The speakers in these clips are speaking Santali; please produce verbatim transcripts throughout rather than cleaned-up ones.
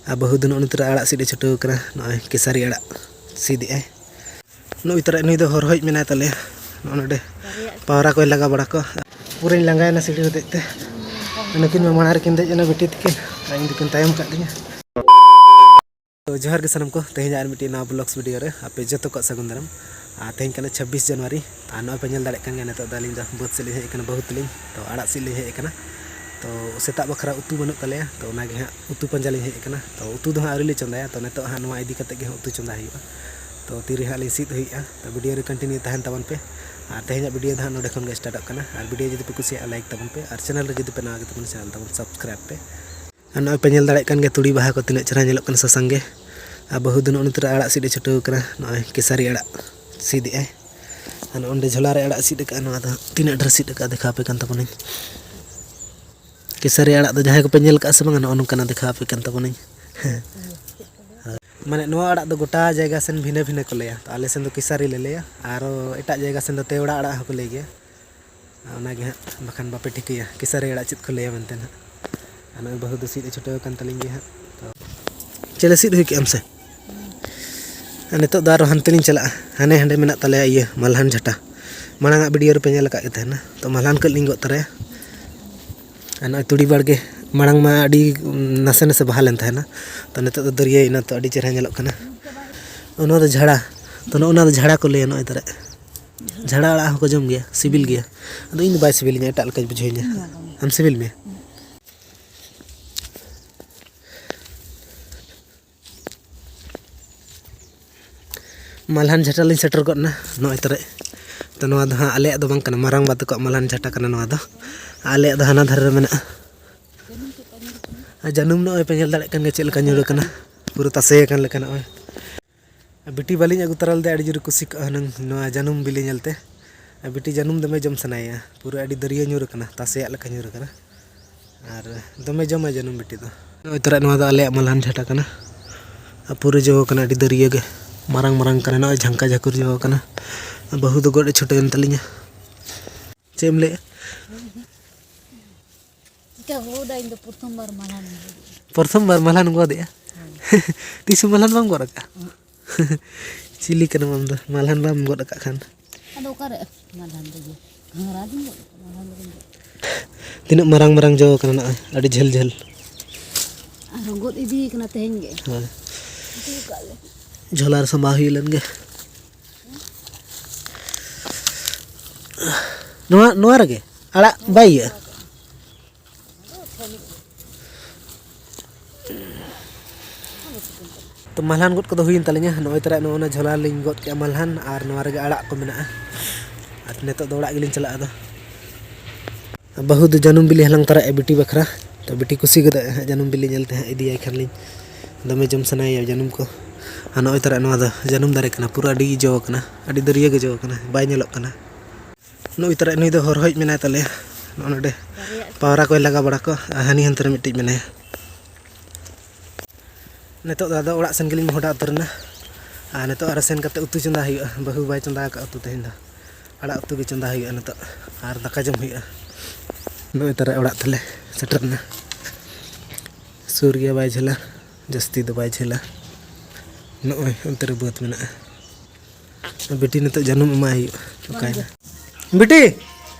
ᱟᱨ ᱵᱟᱹᱦᱩ ᱫᱚ ᱱᱚᱜᱼᱚ ᱱᱚᱛᱮ ᱨᱮ ᱟᱲᱟᱜ ᱥᱤᱫ ᱮ ᱪᱷᱩᱴᱟᱹᱣ ᱠᱟᱱᱟ᱾ ᱱᱚᱜᱼᱚᱭ ᱠᱮᱥᱟᱨᱤ ᱟᱲᱟᱜ ᱥᱤᱫ ᱮᱜᱼᱟᱭ᱾ ᱱᱩᱭ ᱛᱟᱨᱟ, ᱱᱩᱭ ᱫᱚ ᱦᱚᱨᱦᱚᱭᱤᱡ ᱢᱮᱱᱟᱭ ᱛᱟᱞᱮᱭᱟ᱾ ᱱᱚᱜᱼᱚ ᱱᱚᱰᱮ ᱯᱟᱣᱨᱟ ᱠᱚᱭ ᱞᱟᱜᱟ ᱵᱟᱲᱟ ᱠᱚᱣᱟ᱾ ᱯᱩᱨᱟᱹᱧ ᱞᱟᱸᱜᱟᱭᱮᱱᱟ ᱥᱤᱲᱤ ᱦᱚᱛᱮᱡ ᱛᱮ᱾ ᱱᱩᱠᱤᱱ ᱢᱟ ᱢᱟᱲᱟᱝ ᱨᱮᱠᱤᱱ ᱫᱮᱡ ᱮᱱᱟ ᱵᱤᱴᱤ ᱛᱟᱹᱠᱤᱱ, ᱟᱨ ᱤᱧ ᱫᱚᱠᱤᱱ ᱛᱟᱭᱚᱢ ᱠᱟᱜ ᱞᱤᱧᱟ᱾ ᱛᱚ ᱡᱚᱦᱟᱨ ᱜᱮ ᱥᱟᱱᱟᱢ ᱠᱚ, ᱛᱮᱦᱮᱧᱟᱜ ᱟᱨ ᱢᱤᱫᱴᱤᱡ ᱱᱟᱣᱟ vlogs video ᱨᱮ ᱟᱯᱮ ᱡᱚᱛᱚ ᱠᱚᱣᱟᱜ ᱥᱟᱹᱜᱩᱱ ᱫᱟᱨᱟᱢ᱾ ᱟᱨ ᱛᱮᱦᱮᱧ ᱠᱟᱱᱟ ᱪᱷᱟᱵᱵᱤᱥ ᱡᱟᱱᱩᱣᱟᱨᱤ᱾ ᱟᱨ ᱱᱚᱜᱼᱚᱭ ᱯᱮ ᱧᱮᱞ ᱫᱟᱲᱮᱭᱟᱜ ᱠᱟᱱ ᱜᱮᱭᱟ, ᱱᱤᱛᱚᱜ ᱫᱚ ᱟᱹᱞᱤᱧ ᱫᱚ ᱵᱟᱹᱫᱽ ᱥᱮᱫ ᱞᱤᱧ ᱦᱮᱡ ᱟᱠᱟᱱᱟ, ᱵᱟᱹᱦᱩ ᱛᱟᱹᱞᱤᱧ᱾ ᱛᱚ ᱟᱲᱟᱜ ᱥᱤᱫ ᱞᱤᱧ ᱦᱮᱡ ᱟᱠᱟᱱᱟ᱾ ᱛᱚ ᱥᱮᱛᱟᱜ ᱵᱟᱠᱷᱨᱟ ᱩᱛᱩ ᱵᱟᱹᱱᱩᱜ ᱛᱟᱞᱮᱭᱟ, ᱛᱚ ᱚᱱᱟᱜᱮ ᱦᱟᱸᱜ ᱩᱛᱩ ᱯᱟᱸᱡᱟ ᱞᱤᱧ ᱦᱮᱡ ᱟᱠᱟᱱᱟ᱾ ᱛᱚ ᱩᱛᱩ ᱫᱚ ᱦᱟᱸᱜ ᱟᱹᱣᱨᱤ ᱞᱮ ᱪᱚᱸᱫᱟᱭᱟ, ᱛᱚ ᱱᱤᱛᱚᱜ ᱦᱟᱸᱜ ᱱᱚᱣᱟ ᱤᱫᱤ ᱠᱟᱛᱮ ᱜᱮ ᱦᱟᱸᱜ ᱩᱛᱩ ᱪᱚᱸᱫᱟ ᱦᱩᱭᱩᱜᱼᱟ᱾ ᱛᱚ ᱛᱤᱨᱮ ᱦᱟᱸᱜ ᱞᱤᱧ ᱥᱤᱫ ᱦᱩᱭᱩᱜᱼᱟ, ᱛᱚ video ᱨᱮ continue ᱛᱟᱦᱮᱱ ᱛᱟᱵᱚᱱ ᱯᱮ᱾ ᱟᱨ ᱛᱮᱦᱮᱧᱟᱜ video ᱫᱚ ᱦᱟᱸᱜ ᱱᱚᱰᱮ ᱠᱷᱚᱱ ᱜᱮ startᱚᱜ ᱠᱟᱱᱟ᱾ ᱟᱨ video ᱡᱩᱫᱤ ᱯᱮ ᱠᱩᱥᱤᱭᱟᱜᱼᱟ, like ᱛᱟᱵᱚᱱ ᱯᱮ, ᱟᱨ channel ᱨᱮ ᱡᱩᱫᱤ ᱯᱮ ᱱᱟᱣᱟ ᱜᱮ ᱛᱟᱵᱚᱱᱟ, channel ᱛᱟᱵᱚᱱ subscribe ᱯᱮ᱾ ᱟᱨ ᱱᱚᱜᱼᱚᱭ ᱯᱮ ᱧᱮᱞ ᱫᱟᱲᱮᱭᱟᱜ ᱠᱟᱱ ᱜᱮᱭᱟ ᱛᱩᱲᱤ ᱵᱟᱦᱟ ᱠᱚ ᱛᱤᱱᱟᱹᱜ ᱪᱮᱦᱨᱟ ᱧᱮᱞᱚᱜ ᱠᱟᱱᱟ ᱥᱟᱥᱟᱝ ᱜᱮ᱾ ᱟᱨ ᱵᱟᱹᱦᱩ ᱫᱚ ᱱᱚᱜᱼᱚ ᱱᱚᱛᱮ ᱨᱮ ᱟᱲᱟᱜ ᱥᱤᱫ ᱮ ᱪᱷᱩᱴᱟᱹᱣ ᱠᱟᱱᱟ, ᱱᱚᱜᱼᱚᱭ ᱠᱮᱥᱟᱨᱤ ᱟᱲᱟᱜ ᱥᱤᱫ ᱮᱜᱼᱟᱭ᱾ ᱟᱨ ᱱᱚᱜᱼᱚ ᱱᱚᱰᱮ ᱡᱷᱚᱞᱟ ᱨᱮ ᱟᱲᱟᱜ ᱥᱤᱫ ᱟᱠᱟᱫᱼᱟ, ᱱᱚᱣᱟ ᱫᱚ ᱛᱤᱱᱟᱹᱜ ᱰᱷᱮᱨ ᱥᱤᱫ ᱟᱠᱟᱫᱼᱟ ᱫᱮᱠᱷᱟᱣ ᱟᱯᱮ ᱠᱟᱱ ᱛᱟᱵᱚᱱᱟᱹᱧ᱾ ᱠᱮᱥᱟᱨᱤ ᱟᱲᱟᱜ ᱫᱚ ᱡᱟᱦᱟᱸᱭ ᱠᱚᱯᱮ ᱧᱮᱞ ᱠᱟᱜᱼᱟ ᱥᱮ ᱵᱟᱝᱟ, ᱱᱚᱜᱼᱚ ᱱᱚᱝᱠᱟᱱᱟᱜ ᱫᱮᱠᱷᱟᱣ ᱟᱯᱮ ᱠᱟᱱ ᱛᱟᱵᱚᱱᱟᱹᱧ᱾ ᱢᱟᱱᱮ ᱱᱚᱣᱟ ᱟᱲᱟᱜ ᱫᱚ ᱜᱚᱴᱟ ᱡᱟᱭᱜᱟ ᱥᱮᱱ ᱵᱷᱤᱱᱟᱹ ᱵᱷᱤᱱᱟᱹ ᱠᱚ ᱞᱟᱹᱭᱟ, ᱛᱚ ᱟᱞᱮ ᱥᱮᱱ ᱫᱚ ᱠᱮᱥᱟᱨᱤ ᱞᱮ ᱞᱟᱹᱭᱟ, ᱟᱨᱚ ᱮᱴᱟᱜ ᱡᱟᱭᱜᱟ ᱥᱮᱱ ᱫᱚ ᱛᱮᱣᱲᱟ ᱟᱲᱟᱜ ᱦᱚᱸᱠᱚ ᱞᱟᱹᱭ ᱜᱮᱭᱟ᱾ ᱚᱱᱟᱜᱮ ᱦᱟᱸᱜ, ᱵᱟᱠᱷᱟᱱ ᱵᱟᱯᱮ ᱴᱷᱤᱠᱟᱹᱭᱟ ᱠᱮᱥᱟᱨᱤ ᱟᱲᱟᱜ ᱪᱮᱫ ᱠᱚ ᱞᱟᱹᱭᱟ ᱢᱮᱱᱛᱮ ᱦᱟᱸᱜ᱾ ᱟᱨ ᱱᱚᱜᱼᱚᱭ ᱵᱟᱹᱦᱩ ᱫᱚ ᱥᱤᱫ ᱮ ᱪᱷᱩᱴᱟᱹᱣ ᱟᱠᱟᱱ ᱛᱟᱹᱞᱤᱧ ᱜᱮᱭᱟ ᱦᱟᱸᱜ᱾ ᱛᱚ ᱪᱮᱞᱮ ᱥᱤᱫ ᱦᱩᱭ ᱠᱮᱜᱼᱟᱢ ᱥᱮ? ᱟᱨ ᱱᱤᱛᱚᱜ ᱫᱚ ᱟᱨᱚ ᱦᱟᱱᱛᱮ ᱞᱤᱧ ᱪᱟᱞᱟᱜᱼᱟ, ᱦᱟᱱᱮ ᱦᱟᱸᱰᱮ ᱢᱮᱱᱟᱜ ᱛᱟᱞᱮᱭᱟ ᱤᱭᱟᱹ ᱢᱟᱞᱦᱟᱱ ᱡᱷᱟᱴᱟ᱾ ᱢᱟᱲᱟᱝ ᱟᱜ video ᱨᱮᱯᱮ ᱧᱮᱞ ᱟᱠᱟᱫ ᱜᱮ ᱛᱟᱦᱮᱱᱟ, ᱛᱚ ᱢᱟᱞᱦᱟᱱ ᱠᱟᱹᱡ ᱞᱤᱧ ᱜᱚᱫ ᱛᱚᱨᱟᱭᱟ᱾ ᱟᱨ ᱱᱚᱜᱼᱚᱭ ᱛᱩᱲᱤ ᱵᱟᱲᱜᱮ ᱢᱟᱲᱟᱝ ᱢᱟ ᱟᱹᱰᱤ ᱱᱟᱥᱮ ᱱᱟᱥᱮ ᱵᱟᱦᱟ ᱞᱮᱱ ᱛᱟᱦᱮᱱᱟ, ᱛᱚ ᱱᱤᱛᱚᱜ ᱫᱚ ᱫᱟᱹᱨᱭᱟᱹᱭᱮᱱᱟ, ᱛᱚ ᱟᱹᱰᱤ ᱪᱮᱦᱨᱟ ᱧᱮᱞᱚᱜ ᱠᱟᱱᱟ᱾ ᱱᱚᱣᱟ ᱫᱚ ᱡᱷᱟᱲᱟ, ᱛᱚ ᱱᱚᱜᱼᱚ ᱱᱚᱣᱟ ᱫᱚ ᱡᱷᱟᱲᱟ ᱠᱚ ᱞᱟᱹᱭᱟ ᱱᱚᱜᱼᱚᱭ ᱛᱟᱨᱟ᱾ ᱡᱷᱟᱲᱟ ᱟᱲᱟᱜ ᱦᱚᱸᱠᱚ ᱡᱚᱢ ᱜᱮᱭᱟ, ᱥᱤᱵᱤᱞ ᱜᱮᱭᱟ᱾ ᱟᱫᱚ ᱤᱧ ᱫᱚ ᱵᱟᱭ ᱥᱤᱵᱤᱞᱤᱧᱟ, ᱮᱴᱟᱜ ᱞᱮᱠᱟᱧ ᱵᱩᱡᱷᱟᱹᱣᱤᱧᱟ᱾ ᱟᱢ ᱥᱤᱵᱤᱞ ᱢᱮᱭᱟ? ᱢᱟᱞᱦᱟᱱ ᱡᱷᱟᱴᱟ ᱞᱤᱧ ᱥᱮᱴᱮᱨ ᱜᱚᱫ ᱮᱱᱟ ᱱᱚᱜᱼᱚᱭ ᱛᱟᱨᱟ᱾ ᱛᱚ ᱱᱚᱣᱟ ᱫᱚ ᱦᱟᱸᱜ ᱟᱞᱮᱭᱟᱜ ᱫᱚ ᱵᱟᱝ ᱠᱟᱱᱟ, ᱢᱟᱨᱟᱝᱵᱟ ᱛᱟᱠᱚᱣᱟᱜ ᱢᱟᱞᱦᱟᱱ ᱡᱷᱟᱴᱟ ᱠᱟᱱᱟ ᱱᱚᱣᱟ ᱫᱚ᱾ ᱟᱞᱮᱭᱟᱜ ᱫᱚ ᱦᱟᱱᱟ ᱫᱷᱟᱨᱮ ᱨᱮ ᱢᱮᱱᱟᱜᱼᱟ᱾ ᱟᱨ ᱡᱟᱹᱱᱩᱢ ᱱᱚᱜᱼᱚᱭ ᱯᱮ ᱧᱮᱞ ᱫᱟᱲᱮᱭᱟᱜ ᱠᱟᱱ ᱜᱮᱭᱟ ᱪᱮᱫ ᱞᱮᱠᱟ ᱧᱩᱨ ᱟᱠᱟᱱᱟ, ᱯᱩᱨᱟᱹ ᱛᱟᱥᱮ ᱟᱠᱟᱱ ᱞᱮᱠᱟ ᱱᱚᱜᱼᱚᱭ᱾ ᱟᱨ ᱵᱤᱴᱤ ᱵᱟᱹᱞᱤᱧ ᱟᱹᱜᱩ ᱛᱚᱨᱟ ᱞᱮᱫᱮᱭᱟ, ᱟᱹᱰᱤ ᱡᱳᱨᱮ ᱠᱩᱥᱤ ᱠᱚᱜᱼᱟ ᱦᱩᱱᱟᱹᱝ ᱱᱚᱣᱟ ᱡᱟᱹᱱᱩᱢ ᱵᱤᱞᱤ ᱧᱮᱞᱛᱮ᱾ ᱟᱨ ᱵᱤᱴᱤ ᱡᱟᱹᱱᱩᱢ ᱫᱚᱢᱮ ᱡᱚᱢ ᱥᱟᱱᱟᱭᱮᱭᱟ, ᱯᱩᱨᱟᱹ ᱟᱹᱰᱤ ᱫᱟᱹᱨᱭᱟᱹ ᱧᱩᱨ ᱟᱠᱟᱱᱟ, ᱛᱟᱥᱮᱭᱟᱜ ᱞᱮᱠᱟ ᱧᱩᱨ ᱟᱠᱟᱱᱟ᱾ ᱟᱨ ᱫᱚᱢᱮ ᱡᱚᱢᱟᱭ ᱡᱟᱹᱱᱩᱢ ᱵᱤᱴᱤ ᱫᱚ᱾ ᱱᱚᱜᱼᱚᱭ ᱛᱚᱨᱟ ᱱᱚᱣᱟ ᱫᱚ ᱟᱞᱮᱭᱟᱜ ᱢᱟᱞᱦᱟᱱ ᱡᱷᱟᱴᱟ ᱠᱟᱱᱟ᱾ ᱟᱨ ᱯᱩᱨᱟᱹ ᱡᱚ ᱟᱠᱟᱱᱟ, ᱟᱹᱰᱤ ᱫᱟᱹᱨᱭᱟᱹ ᱜᱮ, ᱢᱟᱨᱟᱝ ᱢᱟᱨᱟᱝ ᱠᱟᱱᱟ, ᱱᱚᱜᱼᱚᱭ ᱡᱷᱟᱝᱠᱟ ᱡᱷᱟᱹᱠᱩᱨ ᱡᱚ ᱟᱠᱟᱱᱟ᱾ ᱟᱨ ᱵᱟᱹᱦᱩ ᱫᱚ ᱜᱚᱫ ᱮ ᱪᱷᱩᱴᱟᱹᱣᱮᱱ ᱛᱟᱹᱞᱤᱧᱟ᱾ ᱪᱮᱫ ᱮᱢ ᱞᱟᱹᱭᱮᱫᱼᱟ? ᱪᱤᱠᱟ ᱜᱚᱫᱟ, ᱤᱧ ᱫᱚ ᱯᱨᱚᱛᱷᱚᱢ ᱵᱟᱨ ᱢᱟᱞᱦᱟᱱ᱾ ᱯᱨᱚᱛᱷᱚᱢ ᱵᱟᱨ ᱢᱟᱞᱦᱟᱱ ᱜᱚᱫ ᱮᱜᱼᱟ᱾ ᱛᱤᱥ ᱦᱚᱸ ᱢᱟᱞᱦᱟᱱ ᱵᱟᱢ ᱜᱚᱫ ᱟᱠᱟᱫᱼᱟ? ᱪᱤᱞᱤ ᱠᱟᱱᱟᱢ ᱟᱢ ᱫᱚ? ᱢᱟᱞᱦᱟᱱ ᱵᱟᱢ ᱜᱚᱫ ᱟᱠᱟᱫ ᱠᱷᱟᱱ᱾ ᱟᱫᱚ ᱚᱠᱟᱨᱮ ᱢᱟᱞᱦᱟᱱ ᱫᱚ ᱤᱭᱟᱹ? ᱜᱷᱟᱸᱜᱽᱨᱟ ᱜᱤᱧ ᱜᱚᱫ ᱟᱠᱟᱫᱟ, ᱢᱟᱞᱦᱟᱱ ᱫᱚ ᱵᱟᱹᱧ ᱜᱚᱫ ᱟᱠᱟᱫᱟ᱾ ᱛᱤᱱᱟᱹᱜ ᱢᱟᱨᱟᱝ ᱢᱟᱨᱟᱝ ᱡᱚ ᱟᱠᱟᱱᱟ ᱱᱚᱜᱼᱚᱭ, ᱟᱹᱰᱤ ᱡᱷᱟᱹᱞ ᱡᱷᱟᱹᱞ᱾ ᱟᱨᱦᱚᱸ ᱜᱚᱫ ᱤᱫᱤ ᱠᱟᱱᱟ ᱛᱮᱦᱮᱧ ᱜᱮ᱾ ᱦᱳᱭ᱾ ᱩᱛᱩ ᱠᱟᱜ ᱞᱮ᱾ ᱡᱷᱚᱞᱟ ᱨᱮ ᱥᱟᱢᱵᱟᱣ ᱦᱩᱭ ᱞᱮᱱ ᱜᱮ᱾ ᱱᱚᱣᱟ, ᱱᱚᱣᱟ ᱨᱮᱜᱮ ᱟᱲᱟᱜ ᱵᱟᱭ ᱤᱭᱟᱹᱜᱼᱟ? ᱛᱚ, ᱢᱟᱞᱦᱟᱱ ᱜᱚᱫ ᱠᱚᱫᱚ ᱦᱩᱭᱮᱱ ᱛᱟᱹᱞᱤᱧᱟ᱾ ᱱᱚᱜᱼᱚᱭ ᱛᱚᱨᱟ ᱱᱚᱜᱼᱚ ᱱᱟ ᱡᱷᱚᱞᱟ ᱞᱤᱧ ᱜᱚᱫ ᱠᱮᱜᱼᱟ ᱢᱟᱞᱦᱟᱱ, ᱟᱨ ᱱᱚᱣᱟ ᱨᱮᱜᱮ ᱟᱲᱟᱜ ᱠᱚ ᱢᱮᱱᱟᱜᱼᱟ᱾ ᱟᱨ ᱱᱤᱛᱚᱜ ᱫᱚ ᱚᱲᱟᱜ ᱜᱮᱞᱤᱧ ᱪᱟᱞᱟᱜᱼᱟ ᱟᱫᱚ᱾ ᱵᱟᱹᱦᱩ ᱫᱚ ᱡᱟᱹᱱᱩᱢ ᱵᱤᱞᱤ ᱦᱟᱞᱟᱝ ᱛᱟᱨᱟᱭᱮᱜᱼᱟ ᱵᱤᱴᱤ ᱵᱟᱠᱷᱨᱟ᱾ ᱛᱚ, ᱵᱤᱴᱤ ᱠᱩᱥᱤ ᱜᱚᱫᱚᱜᱼᱟᱭ ᱦᱟᱸᱜ ᱡᱟᱹᱱᱩᱢ ᱵᱤᱞᱤ ᱧᱮᱞ ᱛᱮ ᱦᱟᱸᱜ, ᱤᱫᱤᱭᱟᱭ ᱠᱷᱟᱱ ᱞᱤᱧ᱾ ᱫᱚᱢᱮ ᱡᱚᱢ ᱥᱟᱱᱟᱭᱮᱭᱟ ᱡᱟᱹᱱᱩᱢ ᱠᱚ᱾ ᱟᱨ ᱱᱚᱜᱼᱚᱭ ᱛᱚᱨᱟ ᱱᱚᱣᱟ ᱫᱚ ᱡᱟᱹᱱᱩᱢ ᱫᱟᱨᱮ ᱠᱟᱱᱟ, ᱯᱩᱨᱟᱹ ᱟᱹᱰᱤ ᱡᱚ ᱠᱟᱱᱟ, ᱟᱹᱰᱤ ᱫᱟᱹᱨᱭᱟᱹ ᱜᱮ ᱡᱚ ᱠᱟᱱᱟ, ᱵᱟᱭ ᱧᱮᱞᱚᱜ ᱠᱟᱱᱟ᱾ ᱱᱩᱭ ᱛᱟᱨᱟ, ᱱᱩᱭ ᱫᱚ ᱦᱚᱨᱦᱚᱭᱤᱡ ᱢᱮᱱᱟᱭ ᱛᱟᱞᱮᱭᱟ᱾ ᱱᱚᱜᱼᱚ ᱱᱚᱰᱮ ᱯᱟᱣᱨᱟ ᱠᱚᱭ ᱞᱟᱜᱟ ᱵᱟᱲᱟ ᱠᱚᱣᱟ, ᱟᱨ ᱦᱟᱹᱱᱤ ᱦᱟᱱᱛᱮ ᱨᱮ ᱢᱤᱫᱴᱤᱡ ᱢᱮᱱᱟᱭᱟ᱾ ᱱᱤᱛᱚᱜ ᱫᱚ ᱟᱫᱚ ᱚᱲᱟᱜ ᱥᱮᱱ ᱜᱮᱞᱤᱧ ᱢᱚᱦᱰᱟ ᱩᱛᱟᱹᱨ ᱮᱱᱟ᱾ ᱟᱨ ᱱᱤᱛᱚᱜ ᱟᱨᱚ ᱥᱮᱱ ᱠᱟᱛᱮ ᱩᱛᱩ ᱪᱚᱸᱫᱟ ᱦᱩᱭᱩᱜᱼᱟ᱾ ᱵᱟᱹᱦᱩ ᱵᱟᱭ ᱪᱚᱸᱫᱟ ᱟᱠᱟᱫ ᱩᱛᱩ ᱛᱮᱦᱮᱧ ᱫᱚ᱾ ᱟᱲᱟᱜ ᱩᱛᱩ ᱜᱮ ᱪᱚᱸᱫᱟ ᱦᱩᱭᱩᱜᱼᱟ ᱱᱤᱛᱚᱜ᱾ ᱟᱨ ᱫᱟᱠᱟ ᱡᱚᱢ ᱦᱩᱭᱩᱜᱼᱟ᱾ ᱱᱚᱜᱼᱚᱭ ᱛᱟᱨᱟ ᱚᱲᱟᱜ ᱛᱟᱞᱮ ᱥᱮᱴᱮᱨ ᱮᱱᱟ᱾ ᱥᱩᱨ ᱜᱮᱭᱟ, ᱵᱟᱭ ᱡᱷᱟᱹᱞᱟ, ᱡᱟᱹᱥᱛᱤ ᱫᱚ ᱵᱟᱭ ᱡᱷᱟᱹᱞᱟ᱾ ᱱᱚᱜᱼᱚᱭ ᱚᱱᱛᱮ ᱨᱮ ᱵᱟᱹᱫᱽ ᱢᱮᱱᱟᱜᱼᱟ᱾ ᱵᱤᱴᱤ ᱱᱤᱛᱚᱜ ᱡᱟᱹᱱᱩᱢ ᱮᱢᱟᱭ ᱦᱩᱭᱩᱜᱼᱟ᱾ ᱚᱠᱟᱭᱮᱱᱟ? ᱵᱤᱴᱤ,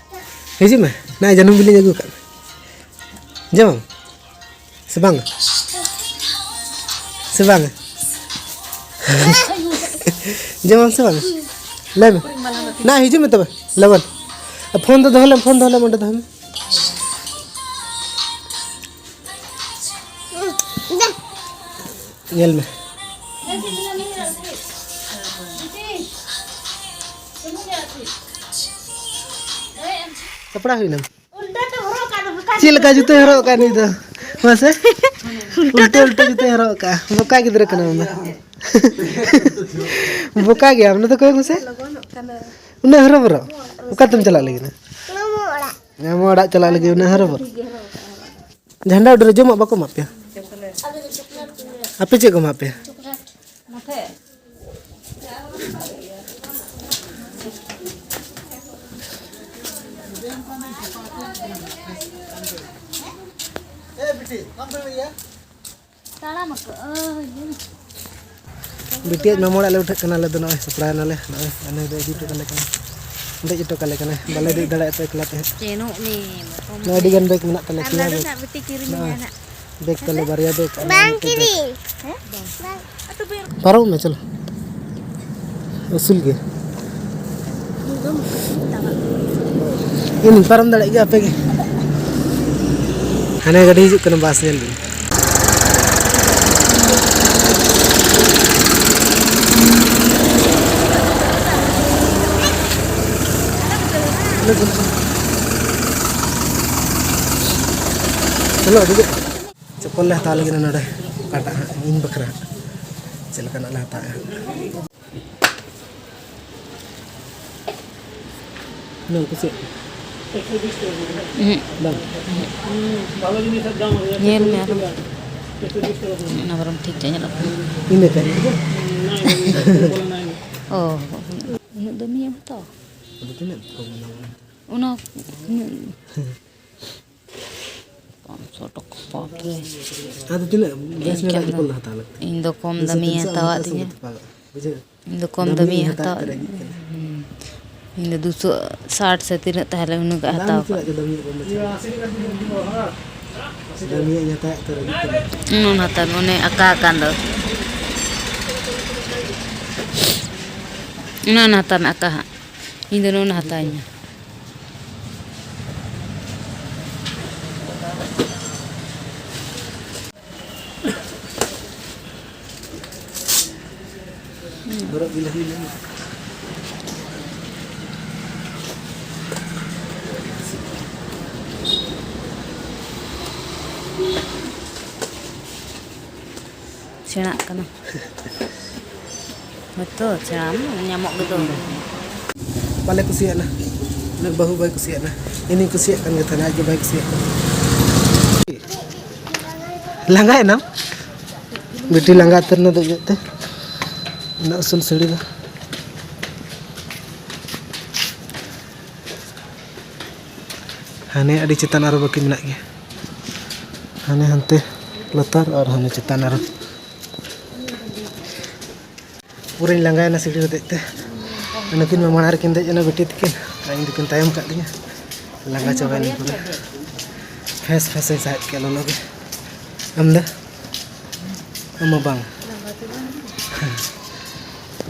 ᱦᱤᱡᱩᱜ ᱢᱮ᱾ ᱱᱚᱜᱼᱚᱭ ᱡᱟᱹᱱᱩᱢ ᱵᱤᱞᱤᱧ ᱟᱹᱜᱩ ᱟᱠᱟᱫ ᱢᱮ᱾ ᱡᱚᱢᱟᱢ ᱥᱮ ᱵᱟᱝᱟ? ᱥᱮ ᱵᱟᱝᱟ? ᱡᱚᱢᱟᱢ ᱥᱮ ᱵᱟᱝᱟ? ᱞᱟᱹᱭ ᱢᱮ᱾ ᱱᱟ, ᱦᱤᱡᱩᱜ ᱢᱮ ᱛᱚᱵᱮ, ᱞᱚᱜᱚᱱ᱾ ᱯᱷᱳᱱ ᱫᱚ ᱫᱚᱦᱚ ᱞᱮᱢ, ᱯᱷᱳᱱ ᱫᱚᱦᱚ ᱞᱮᱢ, ᱚᱸᱰᱮ ᱫᱚᱦᱚᱭ ᱢᱮ᱾ ᱧᱮᱞ ᱢᱮ᱾ ᱥᱟᱯᱲᱟᱣ ᱦᱩᱭᱱᱟᱢ? ᱪᱮᱫ ᱞᱮᱠᱟ ᱡᱩᱛᱟᱹᱭ ᱦᱚᱨᱚᱜ ᱟᱠᱟᱫ ᱱᱩᱭ ᱫᱚ? ᱢᱟᱥᱮ᱾ ᱩᱞᱴᱟᱹ ᱩᱞᱴᱟᱹ ᱡᱩᱛᱟᱹᱭ ᱦᱚᱨᱚᱜ ᱟᱠᱟᱫᱼᱟ᱾ ᱵᱚᱠᱟ ᱜᱤᱫᱽᱨᱟᱹ ᱠᱟᱱᱟᱢ ᱟᱢ ᱫᱚ᱾ ᱵᱚᱠᱟ ᱜᱮᱭᱟᱢ᱾ ᱱᱚᱛᱮ ᱠᱚᱭᱚᱜ ᱢᱮᱥᱮ᱾ ᱩᱱᱟᱹᱜ ᱦᱚᱨᱚ ᱵᱚᱨᱚ᱾ ᱚᱠᱟ ᱛᱮᱢ ᱪᱟᱞᱟᱜ ᱞᱟᱹᱜᱤᱫ? ᱟᱢ ᱚᱲᱟᱜ ᱪᱟᱞᱟᱜ ᱞᱟᱹᱜᱤᱫ ᱩᱱᱟᱹᱜ ᱦᱚᱨᱚ ᱵᱚᱨᱚ᱾ ᱡᱷᱟᱱᱰᱟ ᱩᱰᱟᱹ ᱨᱮ ᱡᱚᱢᱟᱜ ᱵᱟᱠᱚ ᱮᱢᱟ ᱯᱮᱭᱟ? ᱟᱯᱮ ᱪᱮᱫ ᱠᱚ ᱮᱢᱟ ᱯᱮᱭᱟ? ᱵᱤᱴᱤᱭᱟᱜ ᱢᱟᱢᱟ ᱚᱲᱟᱜ ᱞᱮ ᱩᱴᱷᱟᱹᱜ ᱠᱟᱱᱟ, ᱟᱞᱮ ᱫᱚ ᱱᱚᱜᱼᱚᱭ ᱥᱟᱯᱲᱟᱣ ᱮᱱᱟᱞᱮ᱾ ᱱᱚᱜᱼᱚᱭ ᱟᱞᱮ ᱫᱚ ᱤᱫᱤ ᱦᱚᱴᱚ ᱠᱟᱞᱮ ᱠᱟᱱᱟ, ᱫᱮᱡ ᱦᱚᱴᱚ ᱠᱟᱞᱮ ᱠᱟᱱᱟᱭ, ᱵᱟᱞᱮ ᱫᱮᱡ ᱫᱟᱲᱮᱭᱟᱜᱼᱟ ᱛᱚ ᱮᱠᱞᱟ ᱛᱮ ᱦᱟᱸᱜ᱾ ᱪᱮᱱᱚᱜ ᱢᱮ, ᱢᱚᱴᱚᱢ ᱱᱚᱣᱟ ᱟᱹᱰᱤ ᱜᱟᱱ ᱵᱮᱜᱽ ᱢᱮᱱᱟᱜ ᱛᱟᱞᱮᱭᱟ, ᱟᱨ ᱯᱮᱭᱟ ᱞᱟᱹᱰᱩ ᱵᱮᱜᱽ᱾ ᱨᱮᱱᱟᱜ ᱵᱤᱴᱤ ᱠᱤᱨᱤᱧ ᱱᱚᱜᱼᱚᱭ ᱢᱮ ᱱᱟᱜ᱾ ᱵᱮᱜᱽ ᱛᱟᱞᱮ ᱵᱟᱨᱭᱟ ᱵᱮᱜᱽ, ᱟᱨ ᱵᱟᱝ ᱱᱚᱜᱼᱚᱭ ᱢᱤᱫᱴᱮᱱ ᱵᱮᱜᱽ᱾ ᱠᱤᱨᱤᱧ᱾ ᱦᱮᱸ? ᱵᱟᱝ᱾ ᱯᱟᱨᱚᱢᱚᱜ ᱢᱮ, ᱪᱚᱞᱚ᱾ ᱩᱥᱩᱞ ᱜᱮ᱾ ᱤᱧ ᱯᱟᱨᱚᱢ ᱫᱟᱲᱮᱭᱟᱜ ᱜᱮᱭᱟ, ᱟᱯᱮ ᱜᱮ᱾ ᱦᱟᱱᱮ ᱜᱟᱹᱰᱤ ᱦᱤᱡᱩᱜ ᱠᱟᱱᱟ, ᱵᱟᱥ ᱧᱮᱞ ᱵᱤᱱ᱾ ᱪᱚᱞᱚ, ᱫᱮᱡᱚᱜ᱾ ᱪᱚᱯᱯᱚᱞ ᱞᱮ ᱦᱟᱛᱟᱣ ᱞᱟᱹᱜᱤᱫ ᱱᱚᱰᱮ, ᱚᱠᱟᱴᱟᱜ ᱦᱟᱸᱜ ᱤᱧ ᱵᱟᱠᱷᱨᱟ ᱦᱟᱸᱜ ᱪᱮᱫ ᱞᱮᱠᱟᱱᱟᱜ ᱞᱮ ᱦᱟᱛᱟᱣᱮᱜᱼᱟ ᱦᱟᱸᱜ᱾ ᱱᱚᱣᱟᱢ ᱠᱩᱥᱤᱭᱟᱜ ᱠᱟᱱᱟ? ᱩᱦᱩᱸ᱾ ᱵᱟᱝ? ᱧᱮᱞ ᱢᱮ ᱟᱨᱦᱚᱸ᱾ ᱚᱱᱟ ᱵᱚᱨᱚᱝ ᱴᱷᱤᱠ ᱜᱮ ᱧᱮᱞᱚᱜ ᱠᱟᱱᱟ᱾ ᱤᱱᱟᱹ ᱛᱟᱭᱚᱢ᱾ ᱚ, ᱩᱱᱟᱹᱜ ᱫᱟᱹᱢᱤᱭᱟᱜ ᱮᱢ ᱦᱟᱛᱟᱣᱟ? ᱟᱫᱚ ᱛᱤᱱᱟᱹᱜ ᱠᱚᱢ ᱮᱱᱟ? ᱚᱱᱟ ᱩᱱᱟᱹᱜ ᱯᱟᱸᱪᱥᱚ ᱴᱟᱠᱟ, ᱵᱟᱯ ᱨᱮ᱾ ᱟᱫᱚ ᱛᱤᱱᱟᱹᱜ? ᱵᱮᱥ ᱧᱚᱜᱟᱜ ᱪᱟᱵᱱᱟ᱾ ᱪᱚᱯᱯᱚᱞ ᱫᱚ ᱦᱟᱛᱟᱣ ᱞᱟᱹᱠᱛᱤ᱾ ᱤᱧ ᱫᱚ ᱠᱚᱢ ᱫᱩᱥᱚ ᱫᱟᱹᱢᱤᱭᱟᱹ ᱛᱤᱱᱥᱚ ᱦᱟᱛᱟᱣᱟᱜ ᱦᱟᱛᱟᱣ ᱛᱤᱧᱟᱹ᱾ ᱠᱟᱛᱮ ᱯᱟᱜᱟᱜ, ᱵᱩᱡᱷᱟᱹᱣ? ᱤᱧ ᱫᱚ ᱠᱚᱢ ᱫᱟᱹᱢᱤᱭᱟᱹ ᱫᱟᱹᱢᱤᱭᱟᱹ ᱦᱟᱛᱟᱣᱟᱜ ᱦᱟᱛᱟᱣ ᱛᱮ ᱠᱟᱱᱟ᱾ ᱨᱟᱹᱜᱤᱜ ᱠᱟᱱᱟ᱾ ᱦᱩᱸ᱾ ᱤᱧ ᱫᱚ ᱫᱩᱥᱚ ᱥᱟᱴ ᱥᱮ ᱛᱤᱱᱟᱹᱜ ᱛᱟᱦᱮᱸ ᱞᱮᱱ, ᱩᱱᱟᱹᱜ ᱜᱟᱱ ᱵᱟᱝ ᱦᱟᱛᱟᱣ ᱱᱤᱛᱚᱜᱟᱜ ᱠᱟᱜ᱾ ᱜᱮ ᱫᱟᱹᱢᱤᱭᱟᱹ ᱠᱚ ᱵᱟᱪᱷᱟᱣᱟ᱾ ᱫᱟᱹᱢᱤᱭᱟᱹᱧ ᱦᱟᱛᱟᱣᱮᱫ ᱛᱮ ᱨᱟᱹᱜᱤᱜ ᱠᱟᱱᱟ᱾ ᱚᱱᱟ ᱦᱟᱛᱟᱣ ᱢᱮ, ᱚᱱᱮ ᱟᱠᱟ ᱟᱠᱟᱱ ᱫᱚ᱾ ᱚᱱᱟ, ᱚᱱᱟ ᱦᱟᱛᱟᱣ ᱢᱮ, ᱟᱠᱟ ᱦᱟᱸᱜ᱾ ᱤᱧ ᱫᱚ ᱱᱚᱣᱟ ᱦᱟᱛᱟᱣ ᱤᱧ ᱢᱮ᱾ ᱦᱚᱨᱚᱜ ᱜᱮ ᱞᱟᱹᱜᱤᱫ ᱞᱮ᱾ ᱥᱮᱬᱟᱜ ᱠᱟᱱᱟ᱾ ᱦᱳᱭᱛᱳ ᱥᱮᱬᱟ ᱧᱟᱢᱚᱜ ᱜᱮᱫᱚ᱾ ᱵᱟᱞᱮ ᱠᱩᱥᱤᱭᱟᱜ ᱱᱟ᱾ ᱩᱱᱤ ᱵᱟᱹᱦᱩ ᱵᱟᱭ ᱠᱩᱥᱤᱭᱟᱜ ᱱᱟ᱾ ᱤᱧᱤᱧ ᱠᱩᱥᱤᱭᱟᱜ ᱠᱟᱱ ᱜᱮ ᱛᱟᱦᱮᱱᱟ, ᱟᱡ ᱜᱮ ᱵᱟᱭ ᱠᱩᱥᱤᱭᱟᱜ ᱠᱟᱱᱟ᱾ ᱞᱟᱸᱜᱟᱭᱮᱱᱟᱢ? ᱵᱤᱴᱤ ᱞᱟᱸᱜᱟ ᱩᱛᱟᱹᱨ ᱱᱟ ᱫᱮᱡ ᱫᱮᱡ ᱛᱮ᱾ ᱩᱱᱟᱹᱜ ᱩᱥᱩᱞ ᱥᱤᱲᱤ ᱫᱚ᱾ ᱦᱟᱱᱮ ᱟᱹᱰᱤ ᱪᱮᱛᱟᱱ ᱟᱨᱚ ᱵᱟᱹᱠᱤ ᱢᱮᱱᱟᱜ ᱜᱮᱭᱟ᱾ ᱦᱟᱱᱮ ᱦᱟᱱᱛᱮ ᱞᱟᱛᱟᱨ ᱟᱨ ᱦᱟᱱᱮ ᱪᱮᱛᱟᱱ ᱟᱨᱚ᱾ ᱯᱩᱨᱟᱹᱧ ᱞᱟᱸᱜᱟᱭᱮᱱᱟ ᱥᱤᱲᱤ ᱨᱮ ᱫᱮᱡ ᱛᱮ᱾ ᱱᱩᱠᱤᱱ ᱢᱟ ᱢᱟᱲᱟᱝ ᱨᱮᱠᱤᱱ ᱫᱮᱡ ᱮᱱᱟ ᱵᱤᱴᱤ ᱛᱟᱹᱠᱤᱱ, ᱟᱨ ᱤᱧ ᱫᱚᱠᱤᱱ ᱛᱟᱭᱚᱢ ᱠᱟᱜ ᱞᱤᱧᱟ᱾ ᱞᱟᱸᱜᱟ ᱪᱟᱵᱟᱭᱮᱱᱟᱹᱧ ᱯᱩᱨᱟᱹ᱾ ᱯᱷᱮᱸᱥ ᱯᱷᱮᱸᱥ ᱤᱧ ᱥᱟᱦᱮᱫ ᱠᱮᱜᱼᱟ ᱞᱚᱞᱚ ᱜᱮ᱾ ᱟᱢ ᱫᱚ? ᱟᱢ ᱢᱟ ᱵᱟᱝ᱾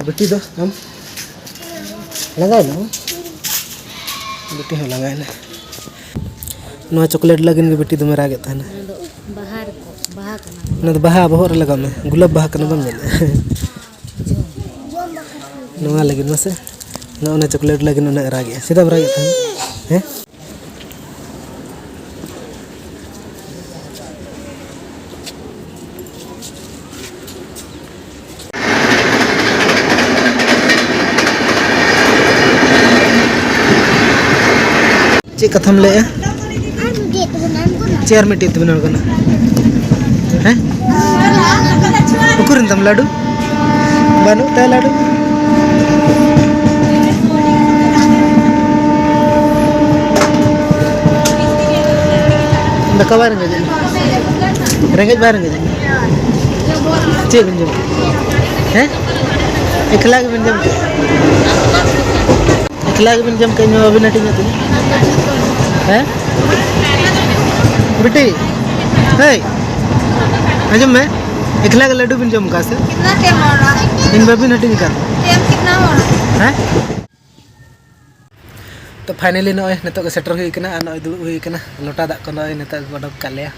ᱵᱤᱴᱤ ᱫᱚ ᱟᱢ? ᱞᱟᱸᱜᱟᱭᱮᱱᱟᱢ? ᱵᱤᱴᱤ ᱦᱚᱸ ᱞᱟᱸᱜᱟᱭᱮᱱᱟ᱾ ᱱᱚᱣᱟ ᱪᱚᱠᱞᱮᱴ ᱞᱟᱹᱜᱤᱫ ᱜᱮ ᱵᱤᱴᱤ ᱫᱚᱢᱮ ᱨᱟᱜᱮᱫ ᱛᱟᱦᱮᱱᱟ᱾ ᱚᱱᱟ ᱫᱚ ᱵᱟᱦᱟ ᱨᱮ, ᱵᱟᱦᱟ ᱠᱟᱱᱟ᱾ ᱚᱱᱟ ᱫᱚ ᱵᱟᱦᱟ ᱵᱚᱦᱚᱜ ᱨᱮ ᱞᱟᱜᱟᱣ ᱢᱮ, ᱜᱩᱞᱟᱹᱵ ᱵᱟᱦᱟ ᱠᱟᱱᱟ, ᱵᱟᱢ ᱧᱮᱞᱮᱫᱼᱟ? ᱱᱚᱣᱟ ᱞᱟᱹᱜᱤᱫ ᱢᱟᱥᱮ, ᱱᱚᱜᱼᱚ ᱱᱟ ᱪᱚᱠᱞᱮᱴ ᱞᱟᱹᱜᱤᱫ ᱩᱱᱟᱹᱜ ᱨᱟᱜᱮᱫᱼᱟ᱾ ᱪᱮᱫᱟᱜ ᱮᱢ ᱨᱟᱜᱮᱫ ᱛᱟᱦᱮᱱᱟ? ᱦᱮᱸ? ᱪᱮᱫ ᱠᱟᱛᱷᱟᱢ ᱞᱟᱹᱭᱮᱜᱼᱟ? ᱟᱨ ᱢᱤᱫᱴᱮᱡ ᱛᱮᱵᱚᱱ ᱟᱬᱜᱚᱱᱟ᱾ ᱪᱮᱫ ᱟᱨ ᱢᱤᱫᱴᱮᱡ ᱛᱮᱵᱚᱱ ᱟᱬᱜᱚᱱᱟ? ᱦᱮᱸ? ᱩᱠᱩᱨᱮᱱ ᱛᱟᱢ ᱞᱟᱹᱰᱩ? ᱵᱟᱹᱱᱩᱜ ᱛᱟᱭᱟ ᱞᱟᱹᱰᱩ᱾ ᱫᱟᱠᱟ ᱵᱟᱭ ᱨᱮᱸᱜᱮᱡ ᱮᱫ ᱢᱮᱭᱟ? ᱨᱮᱸᱜᱮᱡ ᱵᱟᱭ ᱨᱮᱸᱜᱮᱡ ᱮᱫ ᱢᱮᱭᱟ? ᱪᱮᱫ ᱵᱤᱱ ᱡᱚᱢ ᱠᱮᱫ? ᱦᱮᱸ? ᱮᱠᱞᱟ ᱜᱮᱵᱤᱱ ᱡᱚᱢ ᱠᱮᱫ? ᱮᱠᱞᱟ ᱜᱮᱵᱤᱱ ᱡᱚᱢ ᱠᱮᱫ, ᱤᱧ ᱢᱟ ᱵᱟᱵᱤᱱ ᱦᱟᱹᱴᱤᱧ ᱟᱹᱫᱤᱧᱟ? ᱦᱮᱸ? ᱵᱤᱴᱤ, ᱦᱮᱭ, ᱟᱸᱡᱚᱢ ᱢᱮ, ᱮᱠᱞᱟ ᱜᱮ ᱞᱟᱹᱰᱩ ᱵᱤᱱ ᱡᱚᱢ ᱠᱟᱜᱼᱟ ᱥᱮ? कितना टाइम हो रहा है? ᱤᱧ ᱵᱟᱵᱤᱱ ᱦᱟᱹᱴᱤᱧ ᱟᱠᱟᱫ? टाइम कितना हो रहा है? ᱦᱮᱸ? ᱛᱚ finally ᱱᱚᱜᱼᱚᱭ ᱱᱤᱛᱚᱜ ᱜᱮ ᱥᱮᱴᱮᱨ ᱦᱩᱭ ᱠᱟᱱᱟ ᱟᱨ ᱱᱚᱜᱼᱚᱭ ᱫᱩᱲᱩᱵ ᱦᱩᱭ ᱠᱟᱱᱟ᱾ ᱞᱚᱴᱟ ᱫᱟᱜ ᱠᱚ ᱱᱚᱜᱼᱚᱭ ᱱᱤᱛᱚᱜ ᱜᱮ ᱚᱰᱚᱠ ᱠᱟᱜ ᱞᱮᱭᱟ᱾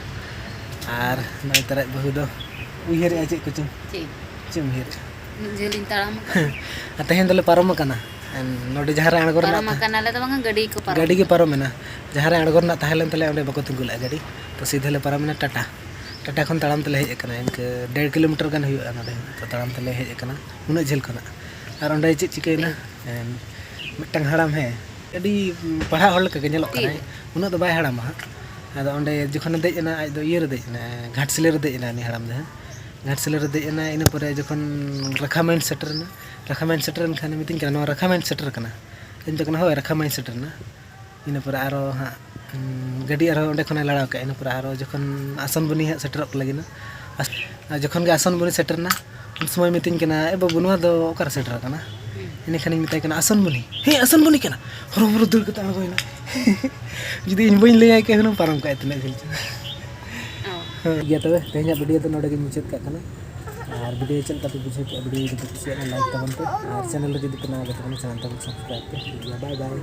ᱟᱨ ᱱᱚᱜᱼᱚᱭ ᱛᱟᱨᱟᱡ ᱵᱟᱹᱦᱩ ᱫᱚ ᱩᱭᱦᱟᱹᱨᱮᱜᱼᱟ ᱪᱮᱫ ᱠᱚᱪᱚᱝ᱾ ᱪᱮᱫ? ᱪᱮᱫ ᱮᱢ ᱩᱭᱦᱟᱹᱨᱮᱜᱼᱟ? ᱩᱱᱟᱹᱜ ᱡᱷᱟᱹᱞᱤᱧ ᱛᱟᱲᱟᱢ ᱟᱠᱟᱫᱼᱟ᱾ ᱟᱨ ᱛᱮᱦᱮᱧ ᱫᱚᱞᱮ ᱯᱟᱨᱚᱢ ᱟᱠᱟᱱᱟ᱾ ᱱᱚᱰᱮ ᱡᱟᱦᱟᱸ ᱨᱮ ᱟᱬᱜᱚ ᱨᱮᱱᱟᱜ ᱯᱟᱨᱚᱢ ᱛᱟᱦᱮᱸ, ᱟᱠᱟᱱᱟᱞᱮ ᱫᱚ ᱵᱟᱝᱟ, ᱜᱟᱹᱰᱤ ᱠᱚ ᱯᱟᱨᱚᱢ ᱜᱟᱹᱰᱤ ᱜᱮ ᱟᱠᱟᱱᱟ᱾ ᱯᱟᱨᱚᱢ ᱮᱱᱟ᱾ ᱡᱟᱦᱟᱸ ᱨᱮ ᱟᱬᱜᱚ ᱨᱮᱱᱟᱜ ᱛᱟᱦᱮᱸ ᱞᱮᱱ ᱛᱟᱞᱮᱭᱟ, ᱚᱸᱰᱮ ᱵᱟᱠᱚ ᱛᱤᱸᱜᱩ ᱞᱮᱫᱼᱟ ᱜᱟᱹᱰᱤ᱾ ᱛᱚ ᱥᱤᱫᱷᱟᱹ ᱞᱮ ᱯᱟᱨᱚᱢ ᱮᱱᱟ ᱴᱟᱴᱟ᱾ ᱴᱟᱴᱟ ᱠᱷᱚᱱ ᱛᱟᱲᱟᱢ ᱛᱮᱞᱮ ᱦᱮᱡ ᱟᱠᱟᱱᱟ, ᱤᱱᱠᱟᱹ ᱰᱮᱲ ᱠᱤᱞᱳᱢᱤᱴᱟᱨ ᱜᱟᱱ ᱦᱩᱭᱩᱜᱼᱟ ᱱᱚᱰᱮ᱾ ᱛᱚ ᱛᱟᱲᱟᱢ ᱛᱮᱞᱮ ᱦᱮᱡ ᱟᱠᱟᱱᱟ ᱩᱱᱟᱹᱜ ᱡᱷᱟᱹᱞ ᱠᱷᱚᱱᱟᱜ᱾ ᱟᱨ ᱚᱸᱰᱮ ᱪᱮᱫ ᱪᱤᱠᱟᱹᱭᱮᱱᱟ? ᱦᱮᱸ, ᱢᱤᱫᱴᱟᱝ ᱦᱟᱲᱟᱢ, ᱦᱮᱸ, ᱟᱹᱰᱤ ᱯᱟᱲᱦᱟᱜ ᱦᱚᱲ ᱞᱮᱠᱟ ᱜᱮ ᱧᱮᱞᱚᱜ ᱠᱟᱱᱟᱭ᱾ ᱛᱤᱨᱮ? ᱩᱱᱟᱹᱜ ᱫᱚ ᱵᱟᱭ ᱦᱟᱲᱟᱢᱟ ᱦᱟᱸᱜ᱾ ᱟᱫᱚ ᱚᱸᱰᱮ ᱡᱚᱠᱷᱚᱱᱮ ᱫᱮᱡ ᱮᱱᱟ, ᱟᱡ ᱫᱚ ᱤᱭᱟᱹ ᱨᱮ ᱫᱮᱡ ᱮᱱᱟ, ᱜᱷᱟᱴᱥᱤᱞᱟᱹ ᱨᱮ ᱫᱮᱡ ᱮᱱᱟ ᱩᱱᱤ ᱦᱟᱲᱟᱢ ᱫᱚ, ᱦᱮᱸ᱾ ᱜᱷᱟᱴᱥᱤᱞᱟᱹ ᱨᱮ ᱫᱮᱡ ᱮᱱᱟ, ᱤᱱᱟᱹ ᱯᱚᱨᱮ ᱡᱚᱠᱷᱚᱱ ᱨᱟᱠᱷᱟ ᱢᱟᱹᱭᱤᱱ ᱥᱮᱴᱮᱨ ᱮᱱᱟ, ᱨᱟᱠᱷᱟ ᱢᱟᱹᱭᱤᱱ ᱥᱮᱴᱮᱨ ᱮᱱ ᱠᱷᱟᱱ ᱢᱤᱛᱟᱹᱧ ᱠᱟᱱᱟ, "ᱱᱚᱣᱟ ᱨᱟᱠᱷᱟ ᱢᱟᱹᱭᱤᱱ ᱥᱮᱴᱮᱨ ᱠᱟᱱᱟ?" ᱤᱧ ᱢᱮᱛᱟᱭ ᱠᱟᱱᱟ, "ᱦᱳᱭ, ᱨᱟᱠᱷᱟ ᱢᱟᱹᱭᱤᱱ ᱥᱮᱴᱮᱨ ᱮᱱᱟ᱾" ᱤᱱᱟᱹ ᱯᱚᱨᱮ ᱟᱨᱚ ᱦᱟᱸᱜ ᱜᱟᱹᱰᱤ ᱟᱨᱦᱚᱸ ᱚᱸᱰᱮ ᱠᱷᱚᱱᱮ ᱞᱟᱲᱟᱣ ᱠᱮᱫᱼᱟ᱾ ᱤᱱᱟᱹ ᱯᱚᱨᱮ ᱟᱨᱦᱚᱸ ᱡᱚᱠᱷᱚᱱ ᱟᱥᱚᱱ ᱵᱚᱱᱤ ᱦᱟᱸᱜ ᱥᱮᱴᱮᱨᱚᱜ ᱞᱟᱹᱜᱤᱫ ᱱᱟ, ᱟᱨ ᱡᱚᱠᱷᱚᱱ ᱜᱮ ᱟᱥᱚᱱ ᱵᱚᱱᱤ ᱥᱮᱴᱮᱨᱱᱟ, ᱩᱱ ᱥᱚᱢᱚᱭ ᱢᱤᱛᱟᱹᱧ ᱠᱟᱱᱟ, "ᱮ ᱵᱟᱹᱵᱩ, ᱱᱚᱣᱟ ᱫᱚ ᱚᱠᱟᱨᱮ ᱥᱮᱴᱮᱨ ᱟᱠᱟᱱᱟ?" ᱤᱱᱟᱹ ᱠᱷᱟᱱᱤᱧ ᱢᱮᱛᱟᱭ ᱠᱟᱱᱟ, "ᱟᱥᱚᱱ ᱵᱚᱱᱤ, ᱦᱮᱸ, ᱟᱥᱚᱱ ᱵᱚᱱᱤ ᱠᱟᱱᱟ᱾" ᱦᱚᱨᱚ ᱵᱚᱨᱚ ᱫᱟᱹᱲ ᱠᱟᱛᱮ ᱟᱬᱜᱚᱭᱮᱱᱟ᱾ ᱡᱩᱫᱤ ᱤᱧ ᱵᱟᱹᱧ ᱞᱟᱹᱭᱟᱭ ᱠᱮᱭᱟ, ᱦᱩᱱᱟᱹᱝ ᱯᱟᱨᱚᱢ ᱠᱟᱜᱼᱟᱭ ᱛᱤᱱᱟᱹᱜ ᱡᱷᱟᱹᱞ ᱪᱚ᱾ ᱦᱳᱭ, ᱴᱷᱤᱠ ᱜᱮᱭᱟ ᱛᱚᱵᱮ, ᱛᱮᱦᱮᱧᱟᱜ ᱵᱷᱤᱰᱤᱭᱳ ᱫᱚ ᱱᱚᱰᱮ ᱜᱮᱧ ᱢᱩᱪᱟᱹᱫ ᱠᱟᱜ ᱠᱟᱱᱟ᱾ ᱟᱨ ᱵᱷᱤᱰᱤᱭᱳ ᱪᱮᱫ ᱞᱮᱠᱟ ᱯᱮ ᱵᱩᱡᱷᱟᱹᱣ ᱠᱮᱫᱼᱟ? ᱵᱷᱤᱰᱤᱭᱳ ᱡᱩᱫᱤ ᱯᱮ ᱠᱩᱥᱤᱭᱟᱜᱼᱟ, ᱞᱟᱭᱤᱠ ᱛᱟᱵᱚᱱ ᱯᱮ, ᱟᱨ ᱪᱮᱱᱮᱞ ᱨᱮ ᱡᱩᱫᱤ ᱯᱮ ᱱᱟᱣᱟ ᱜᱮ ᱛᱟᱵᱚᱱᱟ, ᱪᱮᱱᱮᱞ ᱛᱟᱵᱚᱱ ᱥᱟᱵᱥᱠᱨᱟᱭᱤᱵᱽ ᱯᱮ᱾ ᱴᱷᱤᱠ ᱜᱮᱭᱟ, ᱵᱟᱭ ᱵᱟᱭ᱾